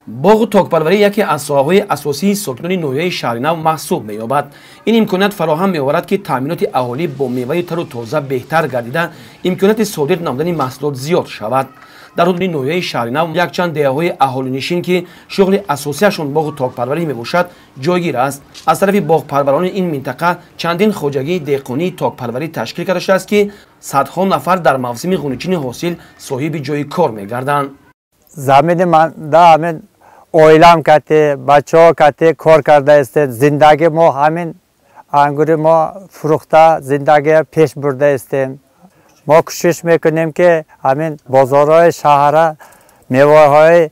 Боғу токпарварӣ яке аз соҳаҳои асосии сокинони ноҳияи Шаҳринав маҳсуб меёбад. Ин имконият фароҳам меоварад, ки таъминоти аҳолӣ бо меваи тару тоза беҳтар гардида, имконияти содир намудани маҳсулот зиёд шавад. Дар ҳудуди ноҳияи Шаҳринав якчанд деҳаҳои аҳолинишин, ки шуғли асосияшон боғу токпарварӣ мебошад, ҷойгир аст. Аз тарафи боғпарварони ин минтақа чандин хоҷагии деҳқонии токпарварӣ ташкил карда шудааст, ки садҳо нафар дар мавсими ғуничини ҳосил соҳиби ҷойи кор мегарданд. Замини ман да ҳамин оилам кати, бачаҳо кати кор карда истем. Зиндаги мо ҳамин ангури мо фурӯхта зиндагия пеш бурда истем. Мо кӯшиш мекунем, ки ҳамин бозорҳои шаҳра меваҳои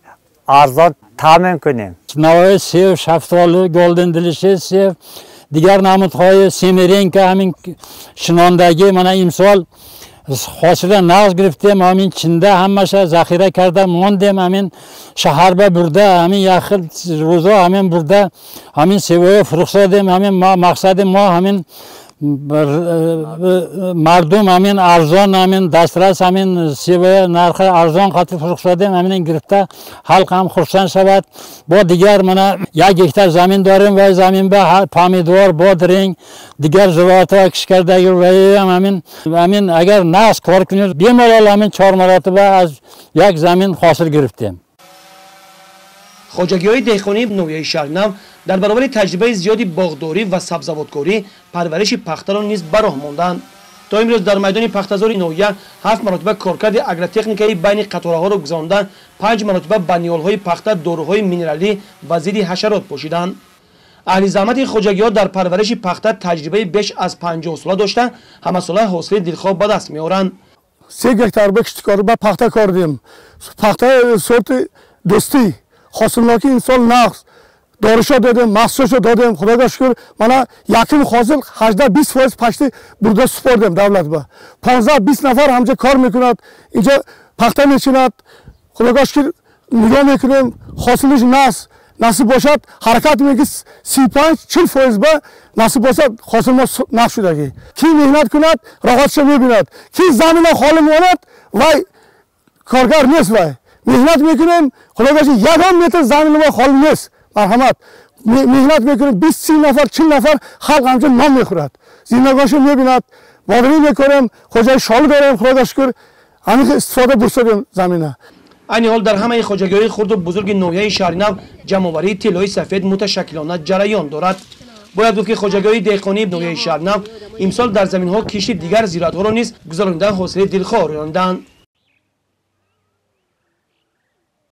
арзон таъмин кунем. Навои сев, шафтолу, Голден Делишес сев, дигар намудҳои семеренка ҳамин шинондагӣ. Мана имсол ҳосила нағз гирифтем, ҳамин чинда ҳамаша захира карда мондем, ҳамин шаҳарба бурда, ҳамин як хел рӯзо ҳамин бурда, ҳамин севоя фурӯхтодем. Ҳамин мақсади мо ҳамин мардум ҳамин арзон, ҳамин дастрас, ҳамин севоя нархи арзон қати фурӯхтодем, ҳамин гирифта халқ ҳам хурсанд шавад. Бо дигар мана 1 гектар замин дорем, вай замин ба помидор, бодринг, дигар зироатҳо кишт кардаги. Вайам ҳамин агар нағз кор кунед, бемалол ҳамин чор маротиба аз як замин ҳосил гирифтем. Хоҷагиҳои деҳқонии ноҳияи Шаҳринав дар баробари таҷрибаи зиёди боғдорӣ ва сабзавоткорӣ парвариши пахтаро низ ба роҳ монданд. То имрӯз дар майдони пахтазори ноҳия ҳафт маротиба коркарди агротехникаи байни қатораҳоро гузаронда, панҷ маротиба ба ниҳолҳои пахта доруҳои минералӣ ва зидди ҳашарот пошиданд. Аҳли заҳмати хоҷагиҳо дар парвариши пахта таҷрибаи беш аз 50 сола дошта, ҳамасола ҳосили дилхоҳ ба даст меоранд. 3 гектар ба киштикорӣ ба пахта кордем. Пахта сорти Дӯстӣ, ҳосилнокӣ имсол нағз, дорушо додем, маҳсулшо додем. Худога шукр, мана якум ҳосил 18-20% почти бурда супордем давлат ба. 15-20 нафар ҳамҷа кор мекунад, инҷа пахта мечинад. Худога шукр, нигоҳ мекунем, ҳосилиш нағз. Насиб бошад, ҳаракат мекунем, ки 35-40% ба насиб бошад, ҳосил мо нағз шудагӣ. Ки меҳнат кунад, роҳатшо мебинад, ки замина холӣ монад, вай коргар нест. Вай меҳнат мекунем, худога шукр, ягон метр замини мо холӣ нест. Марҳамат, меҳнат мекунем, 20-30 нафар, 40 нафар халқ ҳамҷо нон мехӯрад, зиндагошо мебинад. Бодиринг мекорем, хоҷаи шолӣ дорем. Худога шукр, ҳамин истифода бурсодем замина. Айни ҳол дар ҳамаи хоҷагиҳои хурду бузурги ноҳияи Шаҳринав ҷамъоварии тиллои сафед муташаккилона ҷараён дорад. Бояд гуфт, ки хоҷагиҳои деҳқонии ноҳияи Шаҳринав имсол дар заминҳо кишти дигар зироатҳоро низ гузаронида, ҳосили дилхоҳ рӯёниданд.